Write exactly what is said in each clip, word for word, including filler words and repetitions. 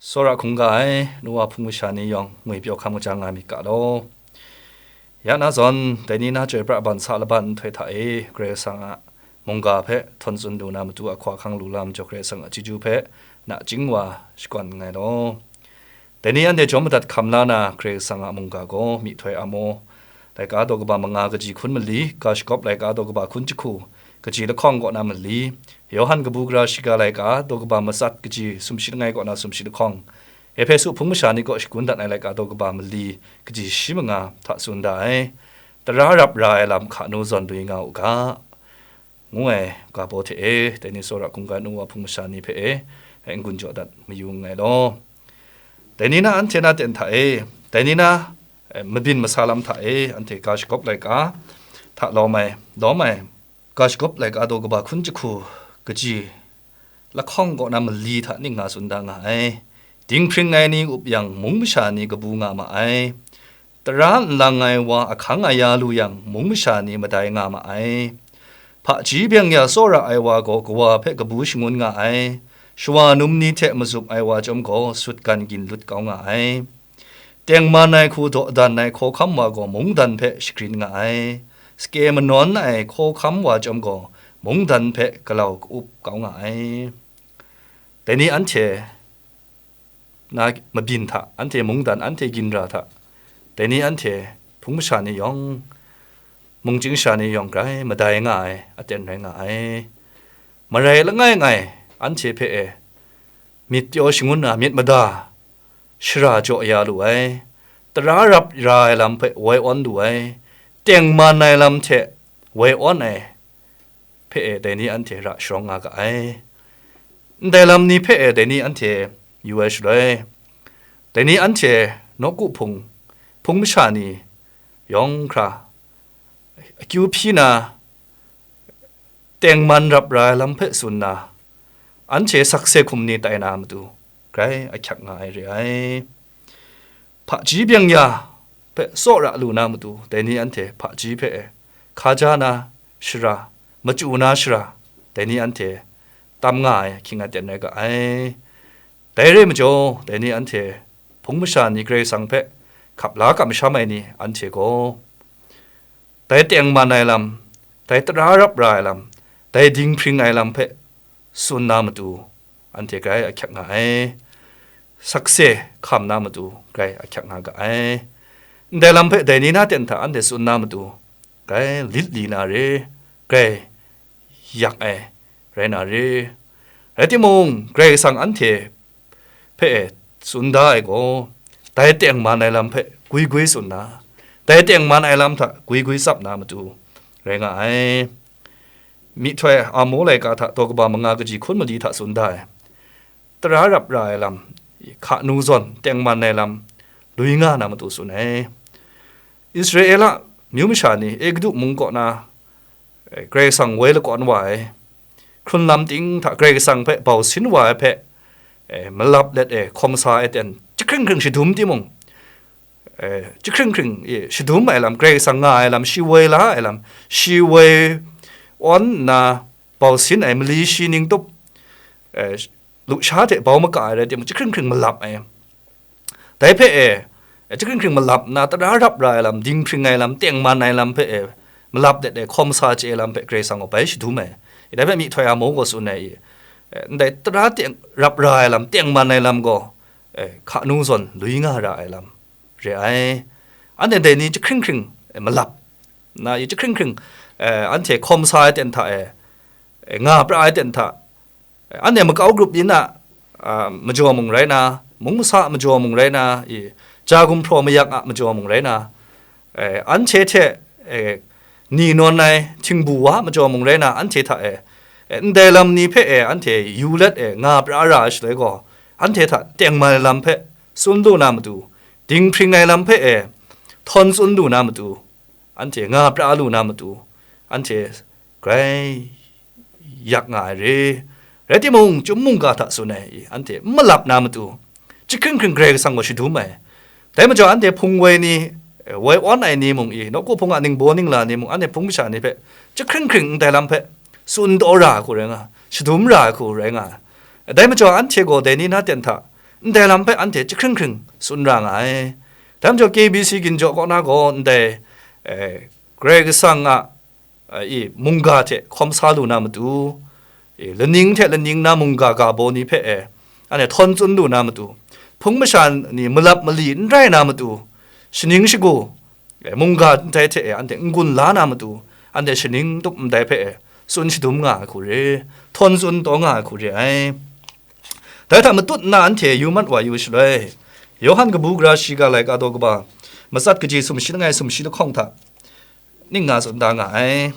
Tsawra hkungga ai, nu wa hpung masha ni yawng ngwi pyaw hkam kajang nga myit ga law. Ya na zawn, dai ni na chyoi pra ban sa laban nhtoi hta e, Karai Kasang a mungga hpe htawn tsun lu na matu ahkwa hkang lu lam jaw Karai Kasang a chyeju hpe nachying wa shakawn nngai law. Dai ni anhte jawm madat hkam la na Karai Kasang a mungga gaw myihtoi Amo laika daw kaba manga kaji hkun mali, ga shagawp laika daw kaba hkun jahku kaji lahkawng kaw na mali, Yawhan kabu gara shiga laika daw kaba matsat kaji sumshi langai kaw na sumshi lahkawng, Ehpesu hpung masha ni kaw shagun dat ai laika daw kaba mali kaji shi manga hta tsun da ai. Tara rap ra ai lam hka nu zawn dwi nga u ga, ngu ai ga baw hte e, dai ni tsawra hkungga nu wa hpung masha ni hpe e, n-gun jaw dat mayu nngai law. Dai ni na anhte na ten hta e, dai ni na, eh, mabyin masa lam hta e, anhte ga shagawp laika hta lawm ai, lawm ai, ga shagawp laika daw kaba hkun jahku kaji lahkawng kaw na mali hta ning nga tsun da nga ai. Dinghpring ai ni up yang, mung masha ni kabu nga ma ai. Tara nlang ai wa ahkang aya lu yang, mung masha ni madai nga ma ai. Hpaji byeng ya tsawra ai wa gaw kawa hpe kabu shangun nga ai. Shawa num ni hte mazup ai wa chyawm gaw sutgan gin lut kau nga ai. Tengman ai hku dawdan ai hkawhkam wa gaw mungdan hpe shagrin nga ai. Sake manawn ai hkawhkam wa chyawm gaw mungdan hpe galau ka-up kau nga ai. Dai ni anhte na mabyin hta, anhte mungdan, anhte ginra hta, dai ni anhte hpung masha ni yawng, mungchying sha ni yawng grai madai nga ai aten rai nga ai. Marai langai ngai anhte hpe e myit pyaw shangun na myit mada shara jaw ya lu ai, tara rap ra ai lam hpe woi awn lu ai, tengman ai lam hte woi awn ai hpe e dai ni anhte ra sharawng nga ga ai. Ndai lam ni hpe e dai ni anhte yu ai shaloi, dai ni anhte nawku hpung, hpung masha ni yawng hkra akyu hpyi na, tengman rap ra ai lam hpe tsun na, anhte sakse hkum ni tai na matu grai ahkyak nga ai re ai. Hpaji byeng ya hpe tsawra lu na matu, dai ni anhte hpaji hpe hkaja na shara, machyu na shara, dai ni anhte tam nga ai ahkying aten rai ga ai. Dai re ai majaw, dai ni anhte hpung masha ni Karai Kasang hpe hkap la kamsham ai ni anhte gaw, dai tengman ai lam, dai tara rap ra ai lam, dai dinghpring ai lam hpe tsun na matu, anhte grai ahkyak nga ai. Sakse hkam na matu grai ahkyak nga ga ai. Ndai lam hpe dai ni na ten hta anhte tsun na matu, grai lit li na re, grai yak ai rai na re. Rai timung, Karai Kasang anhte hpe e tsun da ai gaw, dai tengman ai lam hpe gwi gwi tsun na, dai tengman ai lam hta gwi gwi tsap na matu rai nga ai. Myihtoi Amo laika hta daw kaba manga kaji hkun mali hta tsun da ai, tara rap ra ai lam, hka nu zawn tengman ai lam, lui nga na matu tsun ai. Israela myu masha ni Egutu mung kaw na, eh, Karai Kasang woi lakawn wa ai, hkrun lam ting hta Karai Kasang hpe bau sin wa ai hpe, eh, malap let e hkawm sa ai ten, jahkring hkring shadum timung, eh, jahkring hkring e shadum ai lam, Karai Kasang nga ai lam, shi woi la ai lam, shi woi awn nna bau sin ai mali shi ning tup, eh, lusha hte bau maka ai rai timung, jahkring hkring malap ai. Dai hpe e, jahkring hkring malap nna, tara rap ra ai lam, dinghpring ai lam, tengman ai lam hpe e, malap let ai hkawm sa chye ai lam hpe Karai Kasang gaw bai shadum ai. Dai hpe Myihtoi Amo gaw tsun ai, e, ndai tara teng, rap ra ai lam, tengman ai lam gaw, e, hka nu zawn lui nga ra ai lam re ai. Anhte dai ni jahkring hkring, e, malap nna, e, jahkring hkring, e, anhte hkawm sa ai ten hta e, e, nga pra ai ten hta, anhte makau grup yin a, a, majaw mung rai na, mung masa a majaw mung rai na, i, ja gumhpraw mayak a majaw mung rai na, e, anhte hte, e, ni nawn ai htingbu wa a majaw mung rai na, anhte hta e, e, ndai lam ni hpe e, anhte yu let e, nga pra ra ai shaloi gaw, anhte hta tengman ai lam hpe tsun lu na matu, dinghpring ai lam hpe e, htawn tsun lu na matu, anhte nga pra lu na matu, anhte grai yak nga ai re. Rai timung, chyum mungga hta tsun ai, anhte n malap na matu, jahkring hkring Karai Kasang gaw shadum ai. Dai majaw, anhte hpung woi ni, woi awn ai ni mung i, nawku hpung a ningbaw ningla ni mung, anhte hpung masha ni hpe jahkring hkring ndai lam hpe tsun taw ra ai hku rai nga, shadum ra ai hku rai nga ai. Dai majaw, anhte gaw dai ni na ten hta, ndai lam hpe anhte chyahkring hkring tsun ra nga ai. Dai majaw K B C ginjaw kaw na gaw ndai, eh, Karai Kasang a, eh, i mungga hte hkawm sa lu na matu, eh, laning hte laning na mungga ga baw ni hpe, eh, anhte htawn tsun lu na matu, hpung masha ni malap mali n rai na matu, shaning shagu, eh, mungga ndai hte e anhte n-gun la na matu, anhte shaning tup ndai hpe e tsun shadum nga ai hku re, htawn tsun taw nga ai hku re ai. Dai hta matut nna anhte yu mat wa yu shaloi, Yawhan kabu gara shiga laika daw kaba, matsat kaji sumshi langai sumshi lahkawng hta ning nga tsun da nga ai.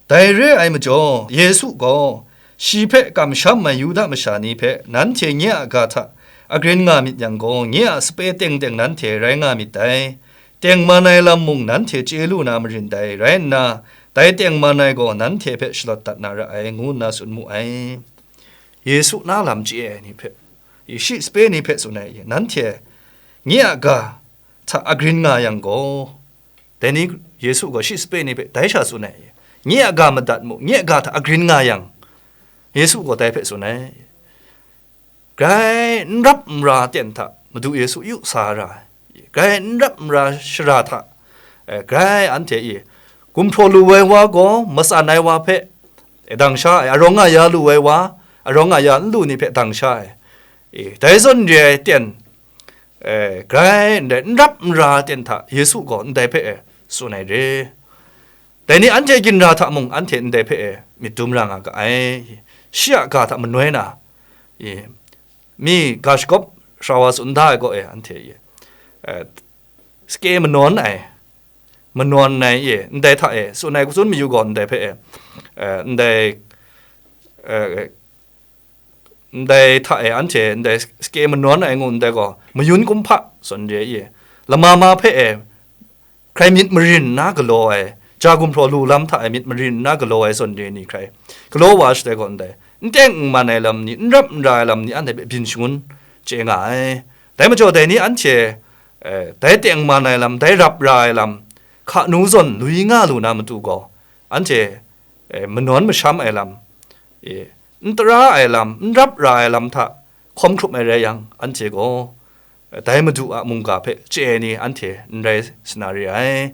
Dai re ai majaw, Yesu gaw shi hpe kamsham ai Yuda masha ni hpe, "Nanhte nye a ga hta agrin nga myit yang gaw, nye a sape teng teng nanhte rai nga myit dai. Tengman ai lam mung nanhte chye lu na marin dai, rai nna, dai tengman ai gaw nanhte hpe shalawt dat na ra ai," ngu nna tsun mu ai. Yesu na lam chye ai ni hpe, shi sape ni hpe tsun ai, "Nanhte nye a ga hta agrin nga yang gaw," Dai ni Yesu gaw shi sape ni hpe dai sha tsun ai, nye a ga madat mu, nye a ga hta agrin nga yang, Yesu gaw dai hpe tsun ai, grai n rap n ra ten hta Madu Yesu yu sa ra ai, grai n rap n ra shara hta, eh, grai anhte i gumhpraw lu ai wa gaw matsan ai wa hpe, eh, dang sha ai, arawng a ya lu ai wa, arawng a ya n lu ni hpe dang sha ai, eh, dai zawn re ai ten, eh, grai ndai n rap n ra ten hta Yesu gaw ndai hpe, eh, tsun ai re. Dai ni anhte ginra hta mung anhte ndai hpe, eh, myit dum ra nga ga ai. Shi a ga hta manoi na, eh, mi ga shagawp sara wa tsun da ai gaw, eh, anhte, eh, sakyoi manawn ai, manawn ai, eh, ndai hta, eh, tsun ai, tsun mayu gaw ndai hpe, eh, eh, ndai, eh, ndai hta e anhte ndai sakyoi manawn ai ngu ndai gaw, mayun kumhpa zawn re i, lama ma hpe e hkrai myit marin nna galaw ai, ja gumhpraw lu lam hta e myit marin nna galaw ai zawn re ni hkrai galaw wa shatai gaw ndai, n teng n man ai lam ni, n rap n ra ai lam ni anhte hpe byin shangun chye nga ai. Dai majaw, dai ni anhte, eh, dai teng man ai lam, dai rap ra ai lam, hka nu zawn lui nga lu na matu gaw, anhte, eh, manawn masham ai lam, e, n tara ai lam, n rap ra ai lam hta hkawm hkrup ai rai yang, anhte gaw, e, dai Madu a mungga hpe chye ai ni anhte n rai sa na re ai.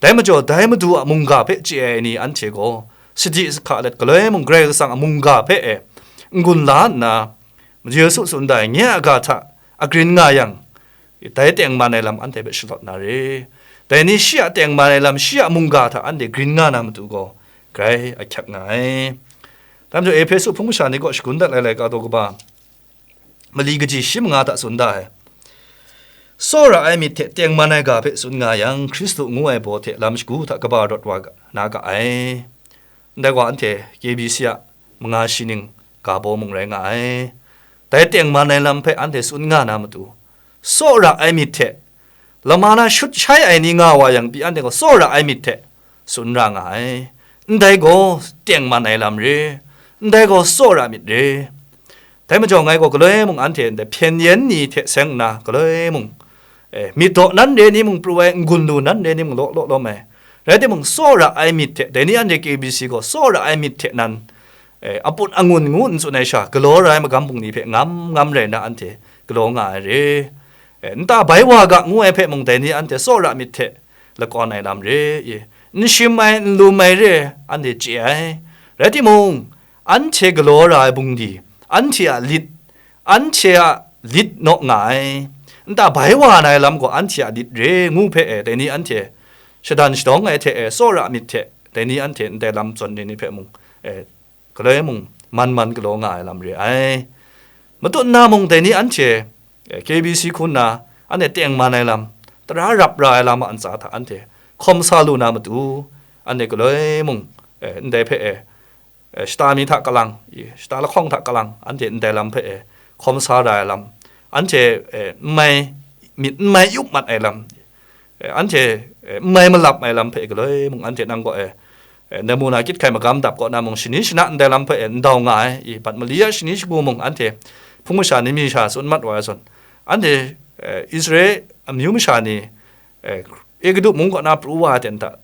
Dai majaw, dai Madu a mungga hpe chye ai ni anhte gaw, sadi sahka let galoi mung Karai Kasang a mungga hpe e n-gun la nna, Madu Yesu tsun da ai, nye a ga hta agrin nga yang, dai tengman ai lam anhte hpe shalawt na re. Dai ni shi a tengman ai lam, shi a mungga hta anhte grin nga na matu gaw, grai ahkyak nga ai. Dai majaw, Ehpesu hpung masha ni kaw shagun dat ai laika daw kaba, mali kaji shi manga hta tsun da ai. Tsawra ai myit hte tengman ai ga hpe tsun nga yang, Hkristu ngu ai baw hte lam shagu hta kaba rawt wa ga, na ga ai. Ndai gaw anhte K B C a manga shi ning ga baw mung rai nga ai. Dai tengman ai lam hpe anhte tsun nga na matu, tsawra ai myit hte, lama na shut shai ai ni nga wa yang pyi, anhte gaw tsawra ai myit hte tsun ra nga ai. Ndai gaw tengman ai lam re, ndai gaw tsawra myit re. Dai majaw, ngai gaw galoi mung anhte ndai hpyen yen ni hte seng nna galoi mung, eh, myit daw nan re ni mung pru ai, n-gun lu nan re ni mung law law lawm ai. Rai timung, tsawra ai myit hte, dai ni anhte K B C gaw tsawra ai myit hte nan, eh, aput angun ngu n tsun ai sha, galaw ra ai magam bungli hpe ngam ngam rai nna anhte galaw nga ai re. Eh, nta bai wa ga ngu ai hpe mung, dai ni anhte tsawra myit hte lakawn ai lam re, i, n shim ai, n lum ai re, anhte chye ai. Rai timung, anhte galaw ra ai bungli, anhte a lit, anhte a lit naw nga ai, nta bai wa na ai lam gaw anhte a lit re ngu hpe e, dai ni anhte shadan shadawng ai hte e, tsawra myit hte dai ni anhte ndai lam zawn ni ni hpe mung, e, galoi mung man man galaw nga ai lam re ai. Matut nna mung dai ni anhte, e, K B C hku nna anhte tengman ai lam, tara rap ra ai lam a ntsa hta anhte hkawm sa lu na matu, anhte galoi mung, e, ndai hpe e, e, shata mi hta kalang, e, shata lahkawng hta kalang, anhte ndai lam hpe, e, hkawm sa ra ai lam, anhte, e, n mai, myit n mai yup mat ai lam, e, anhte, e, n mai malap ai lam hpe galoi mung anhte nang gaw, e, e, ndai mung na kyit hkai magam dap kaw na mung, shani shana ndai lam hpe, e, n dau nga ai, i, bat mali a shani shagu mung anhte hpung masha ni mi sha tsun mat wa ai zawn, anhte, e, Israel amyu masha ni, e, Egutu mung kaw na pru wa ai ten hta,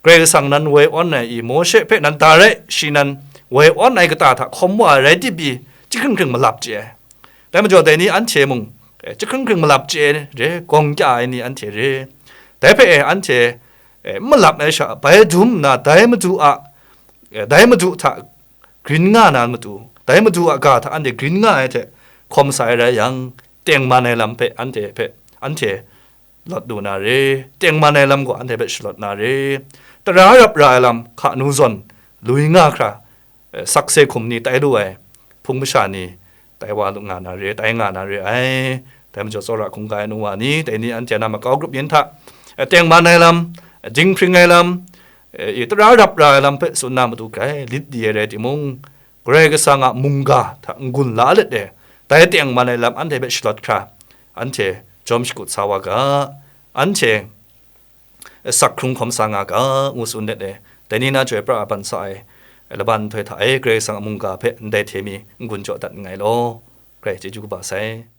Karai Kasang nan woi awn ai i, Mawshe hpe nan da rai, shi nan woi awn ai kata hta hkawm wa ai rai tip i, jahkring hkring malap chye ai. Dai majaw dai ni anhte mung, eh, jahkring hkring malap chye ai re, gawng kya ai ni anhte re. Dai hpe, eh, anhte, eh, n malap ai sha, bai dum nna, dai Madu a, eh, dai Madu hta grin nga na matu, dai Madu a ga hta anhte grin nga ai hte hkawm sa ai rai yang, tengman ai lam hpe anhte hpe, anhte lawt lu na re, tengman ai lam gaw anhte hpe shalawt na re, tara rap ra ai lam hka nu zawn lui nga hkra, eh, sakse hkum ni tai lu ai hpung masha ni tai wa lu nga na re, tai nga na re ai. Dai majaw, tsawra hkungga ai nu wa ni, dai ni anhte a makau grup yin hta, eh, tengman ai lam, eh, dinghpring ai lam, eh, i tara rap ra ai lam hpe tsun na matu hkrai lit di ai rai timung, Karai Kasang a mungga hta n-gun la let e, dai tengman ai lam anhte hpe shalawt hkra, anhte jawm shakut sa wa ga, anhte sak hkrung hkawm sa nga ga, ngu tsun let e, dai ni na chyoi pra a ban sa ai laban nhtoi hta e Karai Kasang a mungga hpe ndai hte mi n-gun jaw dat nngai law, Karai chyeju kaba sai.